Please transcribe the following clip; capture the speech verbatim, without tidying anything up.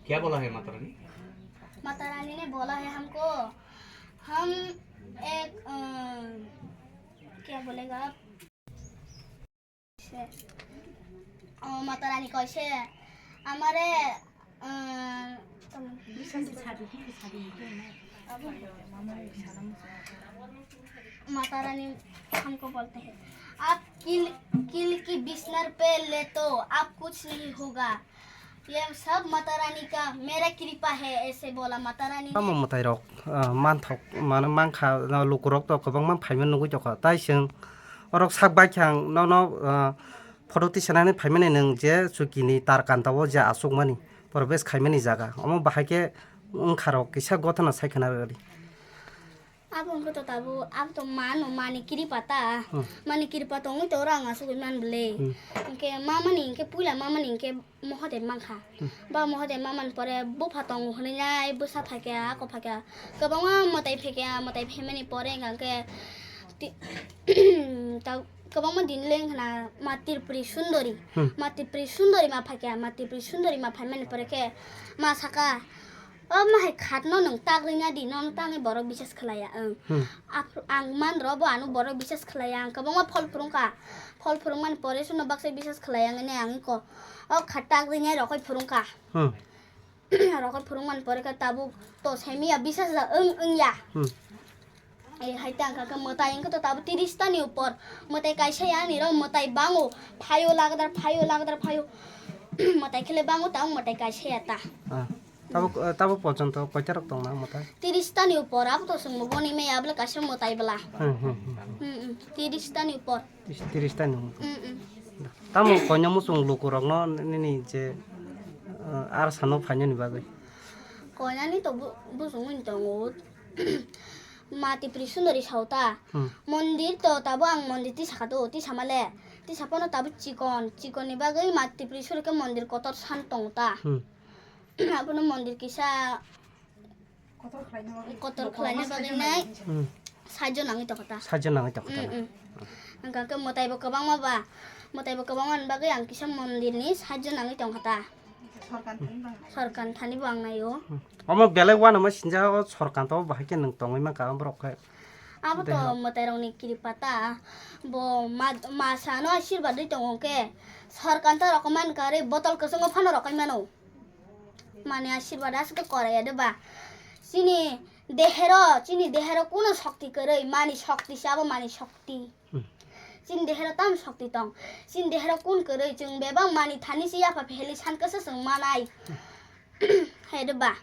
क्या बोला है माता रानी? माता रानी ने बोला है हमको, हम एक, अ, क्या बोलेगा आप? से, अ, माता रानी कैसे हमारे, अ, माता रानी हमको बोलते हैं, "आप किल, किल की बिस्तर पे लेटो, आप कुछ नहीं होगा।" ये सब माता रानी का मेरा कृपा है, ऐसे बोला माता रानी ने। Tamo mwtai rok, ah, manthok, mano mankha, no, lukurok to kwbangma phaima nugwi tongkha. Tai chwng orok sak bai khe ang nono, ah, photo tisanani phaimani nwng je chukini tar kanta o je achukmani, probesh khaimani jaga. Omo bahai khe wngkha rok kisa gothana sai khna rwdi. Abo wngkhe to tabuk, abo to mano mani kiripa ta. Hmm. Mani kiripa tongwi to oro ang asugwi man bwle. Hmm. Hwnkhe mamani hwnkhe puila mamani hwnkhe Mohoden mankha. Hmm. Ba Mohoden mamani pore bupha tongo hwnwi nai bwsa phaikha, ako phaikha. Kwbangma mwtai phaikha, mwtai phaimani pore hwnkhe ti-, ta-, kwbangma din le wngkha na ma Tripuri Sundori. Hmm. Ma Tripuri Sundori ma phaikha, ma Tripuri Sundori ma phaimani pore khe ma saka, "O ma hai khatno nwng tagwi na di, nono tangwi borok bises khlaiya," ang. Hmm. Aph-, ang man rw bo ano borok bises khlaiya, ang kwbangma phol phurungkha. Phol phurungmani pore suno baksa bises khlaiya wngwi ang iko. O khat tagwi nai rokoi phurungkha. Hmm. Rokoi phurungmani pore khe tabuk to saimiya bises da wng wngya. Hmm. Ei hai tang kha khe mwtai wngkhe to tabuk tiris ta ni upor. Mwtai kaisa ya ani rw mwtai bango. Phaio lagdar, phaio lagdar, phaio. mwtai khe le bango, tabuk mwtai kaisa ya ta. Ah. Tabuk, eh, tabuk porjonto koita rok tong na mwtai? Tiris ta ni upor, abo to chwng bo boni maya, abo le kaisa mwtai bwla. Hmm, hmm, hmm. Hmm, hmm. Tiris ta ni upor. Tis-, tiris ta ni upor. Hmm, hmm. Tamo koina muchung luku rok no nini je, eh, ar sano phainani bagwi? Koina ni to bu-, buchung wng tongo. Ma Tripuri Sundori sao ta. Hmm. Mondir to tabuk ang mondir tisa kha do, tisa male. Tisa pono tabuk chikon, chikon ni bagwi ma Tripuri Sundori khe mondir kotor san tong ta. Hmm. Abono mondir kisa kotor khlaina bagwi nai. Hmm. Saijo nangwi tongkha ta. Saijo nangwi tongkha ta. Mm, mm. Hwnkha khe mwtai bo kwbangma ba, mwtai bo kwbangma ni bagwi ang kisa mondir ni saijo nangwi tongkha ta. Sorkan thani bo ang naio. Hmm. Omo belai uanama sinjak o sorkan to bahai khe nwng tongwi mankha borok khe. Abo to mwtai rok ni kripa ta. Bo ma, ma sano asirwad ri tongo khe sorkan to rok man kare botol kwchwngo phano rok mano. Mani asirwad aswk korai ya de ba. Chini dehero, chini dehero kuno shokti kwrwi, mani shokti se abo mani shokti. Hmm. Chini dehero tam shokti tong. Chini dehero kun kwrwi, chwng bebak mani thani se yapha pheli san kasa chwng manai. Hai de ba.